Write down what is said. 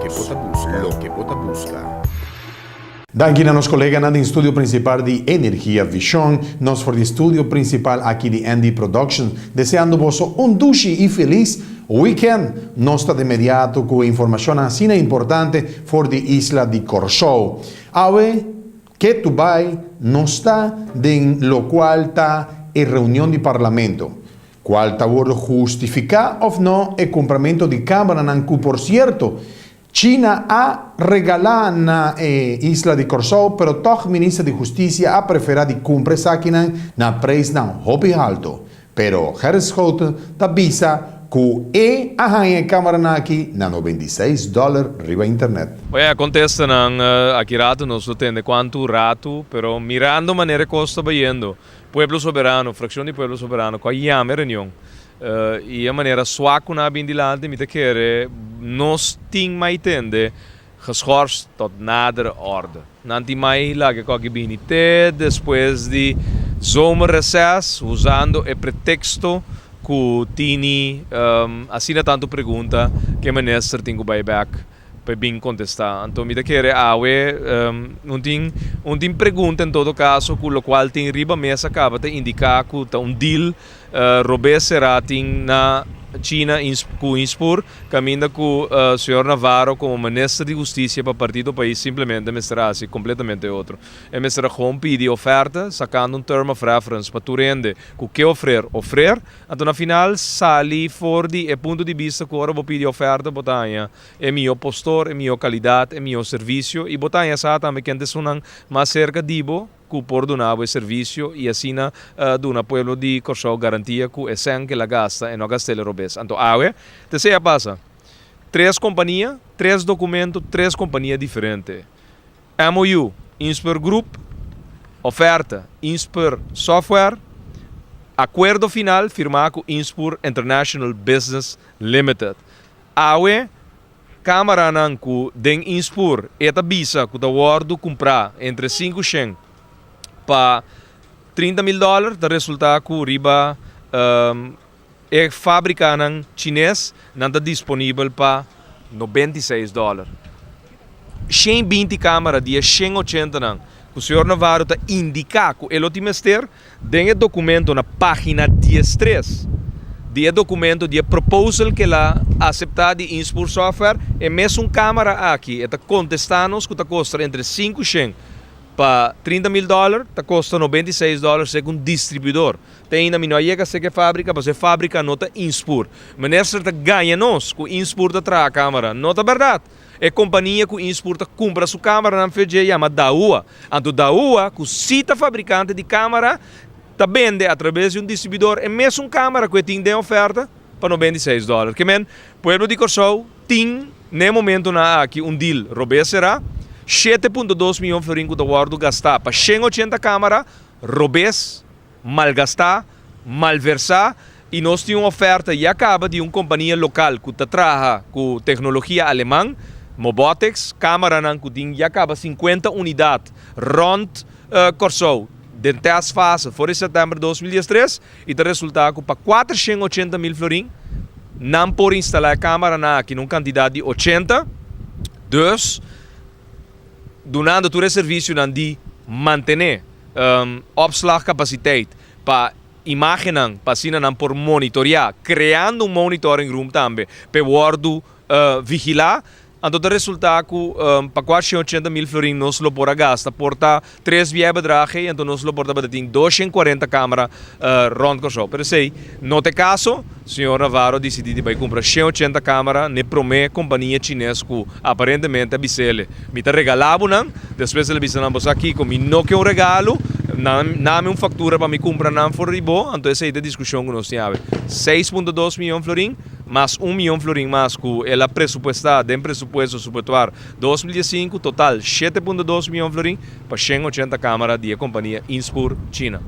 Loke bo ta buska. Loke bo ta buska. Danki na nos koleganan den studio prinsipal di Energia Vision, nos for di studio prinsipal aki di ND Production, deseando boso un dushi i felis weekend. Nos ta de mediato ku e informashonnan asina importante for di isla di Kòrsou. Awe ketu bai nos ta den lokual ta e reunion di Parlamento, kual ta wordo hustifiká òf no e kumpramentu di kámaranan ku por sierto China a regalá na e isla di Kòrsou, pero tòg Minister di Hustisia a preferá di kumpra esakinan na preisnan hopi haltu. Pero Gerrit Schouten ta bisa ku e a haña e kámaranan aki na 96 dòler riba internet. Oye, a kontesta nan aki ratu, nos lo tende kuantu ratu, pero mirando manera e kos ta bayendo, Pueblo Soberano, frakshon di Pueblo Soberano ku a yama e reunion i e manera swak ku nan a bin dilanti, mi ta kere nos tin mai tende geschorst tot nadere orde. Nan tin mai laga e koki bini te despues di zomerreces usando e pretexto ku tini asina tantu pregunta ku e minister tin ku bai bek pa e bin kontestá. Anto mi ta kere awe un tin un tin pregunta en todo kaso ku lokual tin riba mesa kaba ta indiká ku ta un deal robes será tin na China ku Inspur kaminda ku señor Navarro komo minister di hustisia pa Partido Pais simplemente mester a hasi kompletamente otro. E mester a gewoon pidi oferta sakando un term of reference pa tur hende ku ke ofrer ofrer. Anto na final sali for di e punto di bista ku ora bo pidi oferta bo ta haña e mihó postor, e mihó kalidat, e mihó servisio i bo ta haña sa tambe ken ta esunnan mas serka di bo ku por duna bo e servisio i asina duna pueblo di Kòrsou garantia ku e sèn ku el a gasta e no a gast'el robes. Anto awe ta esei a pasa. Tres kompania, tres dokumento, tres kompania diferente. MOU, Inspur Group, Oferta, Inspur Software, Akuerdo final firmá ku Inspur International Business Limited. Awe, kamaranan ku den Inspur e ta bisa ku ta wòrdu kumprá entre 500 pa 30 mil dòler ta resultá ku riba e fábrikanan chines nan ta disponibel pa 96 dòler. 120 kámara di e 180 nan ku señor Navarro ta indiká ku e lo tin mester den e dokumento na página 13 di e dokumento di e proposal ku el a aseptá di Inspur Software, e mesun kámara aki e ta kontestá nos ku ta kosta entre 500 pa 30 mil dòler, ta kosta 96 dòler segun distribuidor. Te ainda mi no a yega seka e fábrika pasobra e fábrika no ta Inspur. Minister ta gaña nos ku Inspur ta traha kámara. No ta bèrdat. E kompania ku Inspur ta kumpra su kámaranan fe dje yama Dahua. Anto Dahua, ku si ta fabrikante di kámara, ta bende atrabes di un distribuidor e mesun kámara ku e tin den oferta pa 96 dòler. Ke men, pueblo di Kòrsou tin n'e momentonan aki un deal robes será, 7.2 mion florin ku ta wòrdu gastá pa 180 kámara robes. Malgastá, malversá i nos tin un oferta ya kaba di un kompania lokal ku ta traha ku teknologia aleman, Mobotix, kameranan ku tin ya kaba 50 unidat rònt Kòrsou den tèstfase for di sètèmber 2013 i ta resultá ku pa 480 mil florin nan por instalá e kameranan aki na un kantidat di 80, dus dunando tur e servisionan di mantené opslagkapasiteit pa imágennan pa asina nan por monitoreá, kreando un monitoring room tambe pa e wòrdu vigilá. Anto ta resultá ku pa 480 mil florin nos lo por a gasta por ta tres bia e bedrag ei, anto nos lo por tabata tin 240 kámara rònt Kòrsou. Pero esei no ta e kaso. Señor Navarro a disidí di bai kumpra 180 kámara n'e promé kompania chines ku aparentemente a bis'ele, Mi ta regalá bo nan. Despues el a bisa nan, Bo sa kiko? Mi no ke un regalo. Nan nami un faktura pa mi kumpra nan for di bo. Anto esei ta e diskushon ku nos tin awe. 6.2 miyon florin mas un miyon florin mas ku el a presupuestá den presupuesto supuetuar 2015, total 7.2 miyon florin pa 180 kámara di e kompania Inspur China.